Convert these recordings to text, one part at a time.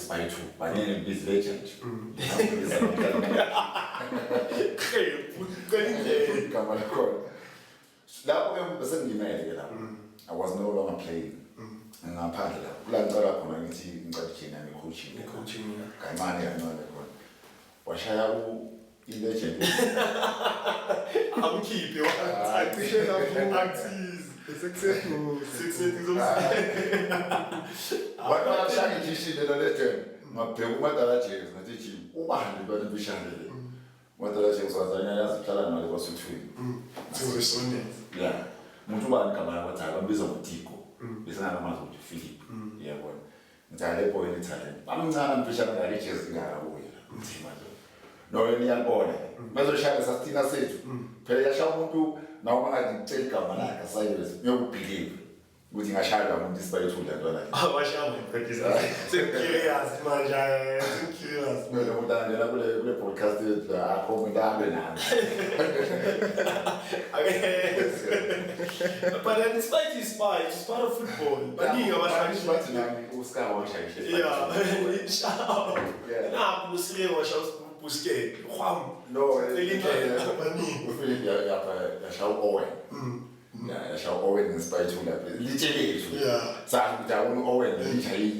Spy 2, but then ngibiza legend. Cela indlela. Igama lakhona. Lapho ke bese ngimele ke lapho. I was no longer playing. Ngaphandle lapho. Kula ngicela khona ngithi ngicela ujina ne-coaching. Coaching, yeah. Kancane kancane khona. Washaya u i-legend. Amkhiphe. Cishe lapho. Akusizi. Sekuseduze. Sekuseduze. Wathi washaya ikhishini lo legend. Ngabheka uMadala James ngathi, "Jim, ubani lo ntwana le?" UMadala James wazanya yazi uhlala ngale kwaSuthwini. Sizosondeza. Yeah. Umuntu ubani igama lakho? Wathi, "Hayi, bambiza ngoTico." Bese ngangamazi ukuthi Philip. Yabona. Ngithi, "Hayi, le boy ine-talent." Bamncane, mfishane ngale, ijezi ingakabuyi la. Ngithi manje. No, yena iyalibona. Bazoshaya sasitina sethu. Phela yashaya umuntu nawe mangathi ngicela igama lakhe asayiveze. Uyokubelieve ukuthi ngashaya umuntu isibayithula ntwana. Abashaya practice. Sengicurious manje, sengicurious. Kumele umuntu angena kule podcast yethu la akho umuntu ahambe nami. Okay. But then despite his spy, it's part of football. Baningi abadlali. Bathi nami uScar washaya. Yeah. Shout. Yeah. Nakho usile washa uBusquets. Hwam. No, Cela indlela baningi. uPhilip yashaya u-Owen. Yeah, yashaya u-Owen ngesipayithula lapha. Litshe lethu. Sazi ukuthi awuna u-Owen lishaye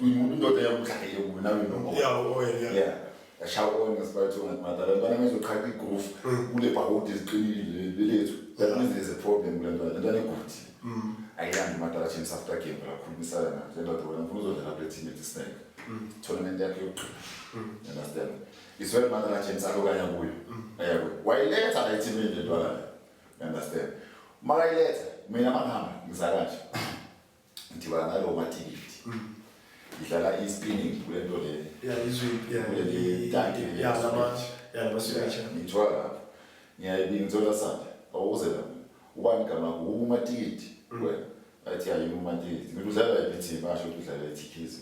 umuntu indoda yakuhlale kuyo nawe no-Owen. Yeah, Owen, yeah. Yeah. Yashaya u-Owen ngesipayithula ngathi madala ntwana mezoqhaqa igroove kule bhawudi eziqinile lethu. That means there's a problem kule ntwana. Le ntwana igudi. Ayihambi madala James after game bakhulumisana nayo. Le ndoda wena ngifuna uzodlala kule team yethu Snake. Tournament yakhe yokugcina. You understand? Iswele madala James alokanya kuyo. Aya kuyo. Wayiletha la ethimini le ntwana le. You understand? Makayiletha mina mangihamba ngiza kanje. Ngidibana nalowo matikiti. Ngidlala i-spinning kule nto le. Yeah, izwi, yeah. Kuleli tanki. Yeah, lama, yeah, lama switch. Ngithola lapho. Ngiyayibika ngithola sandla. Awuze la. Ubani igama lakho? Umatikiti wena. Athi hayi umatikiti. Ngithi udlala yiphi team? Asho ukuthi udlala i-TKZ.